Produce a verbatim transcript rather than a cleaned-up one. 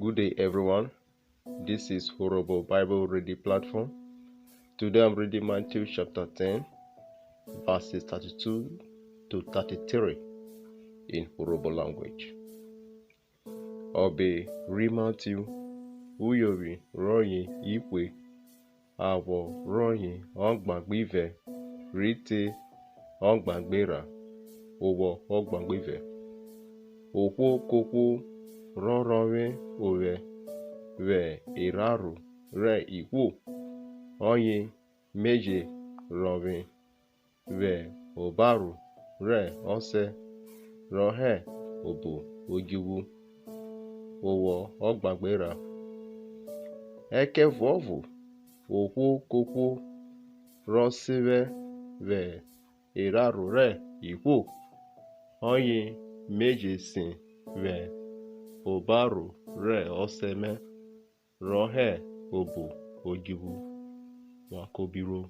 Good day, everyone. This is Urhobo Bible Reading Platform. Today I'm reading Matthew chapter ten, verses thirty-two to thirty-three in Urhobo language. Ọbe ri Matthew, uyovwi rọye ihwe, awọ rọye ọgban gbe ivẹ, rhi te ọgban gbe erha, owọ ọgban gbe ivẹ. Ohwo kohwo rọ rhọvwe ovwẹ vwẹ erharho rẹ ihwo, ọye me je rhọvwe vwẹ obaro rẹ Ọsẹ rọ hẹ obo odjuvwu, owọ ọgban gbe erha. Ẹkẹvuọvo ohwo kohwo rọ sivwẹ vwẹ erharho rẹ ihwo, ọye me je sivwẹ vwẹ obaro rẹ Ọsẹ mẹ rọ hẹ obo odjuvwu. Wa kobiruo.